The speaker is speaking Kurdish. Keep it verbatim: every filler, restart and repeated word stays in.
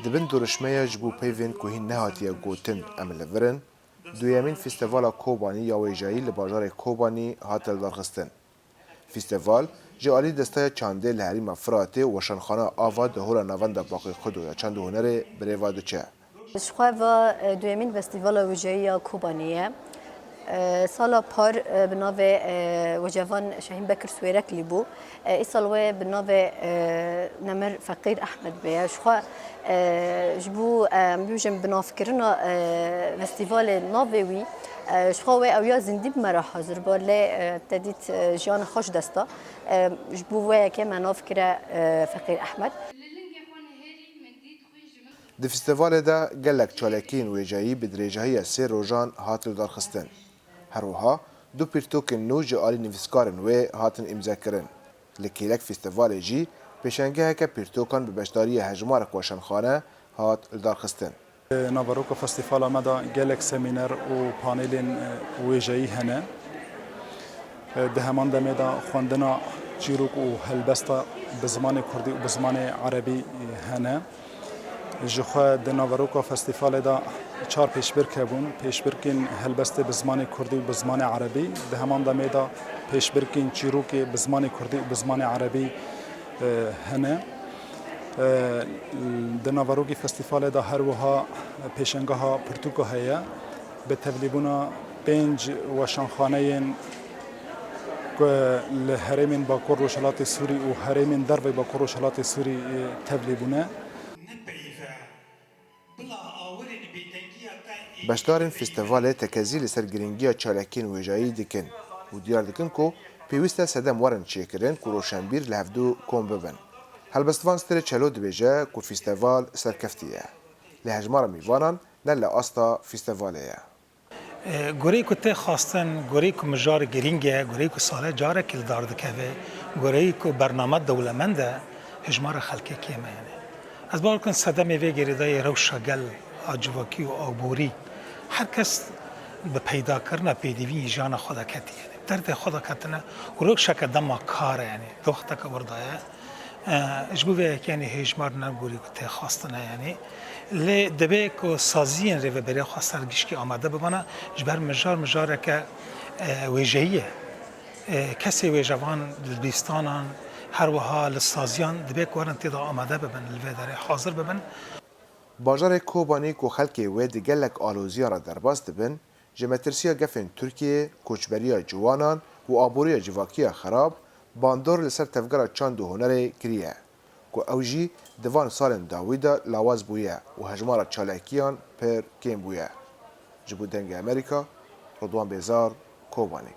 Di bin dorişmeya ji bo peyvên ku hîn nehatiye gotin, em li vir in, duyemîn Festîvala Kobanî ya wêjeyî li bajarê Kobanî hat lidarxistin. Festîval ji alî Desteya Çandê li herêma Firatê û Weşanxana Ava di Hola Navenda Baqê Xudo ya Çand û Hunerê bi rê ve diçe. Ji xwe ve, e, duyemîn Festîvala Wêjeyî ya Kobanî ye. E, sala par, e, bi navê, e, Wejevan Şehîn Bekir Swêreklî bû. E, îsal wê bi navê, e, Nemir Feqîr Ehmed bê. Ji xwe, e, ji bo, e, em bibêjin binavkirina, e, festîvalê navê wî, e, ji xwe wê ew ya zindî bi me re hazir ba, lê, e, te dît, e, jiyana xwe ji dest da. E, ji bo wê yekê me nav kire, e, Feqîr Ehmed. Di festîvalê de gelek çalakiyên wêjeyî bi dirêjahiya sê rojan hat lidarxistin. Her wiha du pirtûkên nû ji alî nivîskarên wê hatin îmzekirin. Li kêlek festîvalê jî pêşengeheke pirtûkan bi beşdariya hejmarek weşanxane hat lidarxistin. Naveroka festîvala me de gelek semîner û panelên, e, wêjeyî hene. E, di heman demê de xwendina çîrok û helbesta bi zimanê kurdî û bi zimanê erebî, e, hene. Ji xwe di naveroka festîvalê de çar pêşbirk hebûn. Pêşbirkên helbestê bi zimanê kurdî û bi zimanê erebî, di heman demê de pêşbirkên çîrokê bi zimanê kurdî û bi zimanê erebî, e, hene. E, di naverokê festîvalê de her wiha pêşengeha pirtûka heye. Bi tevlîbûna pênc weşanxaneyên ku li herêmên Bakur Rojhilatê Sûrî û herêmên derveyî Bakur Rojhilatê Sûrî, e, tevlî bûne. Beşdarên festîvalê tekezî li ser girîngiya çalakiyên wêjeyî dikin û diyar dikin ku pêwîst e sedem werin çêkirin ku roşenbîr li hevdû kom bibin. Helbestvan Stirê Çelo dibêje ku festîval serkeftî ye. Lê hejmara mêvanan ne li asta festîvalê ye. E, goreyê ku tê xwestin, goreyê ku mijar girîng e, goreyê ku salê carekê li dar dikeve, goreyê ku bername dewlemend e, hejmara xelkê kêm e, yanî. Ez bawer dikim sedemê vê girêdayî rewşa gel a civakî û aborî, her kes bi peydakirina pêdivî jiyana xwe de ketî, yanî. Derdê xwe de ketine û rewşeke dema kar e, yanî. Di wexteke wir de ye. E, ji bo vê yekê, yanî, hêjmar ne gorî ku tê xwestine, yanî. Lê divê ku saziyên rêveberê xwe ser gişkî amade bibana, ji ber mijar mijareke, e, wêjeyî ye. E, kesê wêjevan li dibîstanan, her wiha li saziyan divê ku werin tê de amade bibin, li vê derê hazir bibin. Bajarê Kobanî ku xelkê wê di gelek aloziyan re derbas dibin, ji metirsiya gefên Tirkiyeyê, koçberiya ciwanan û aboriya civakiya xerab, bandor li ser tevgera çand û hunerê kiriye, ku ew jî di van salên dawî de lawaz bûye û hejmara çalakiyan pir kêm bûye. Ji bo Dengê Amerîka, Ridwan Bêzar, Kobanî.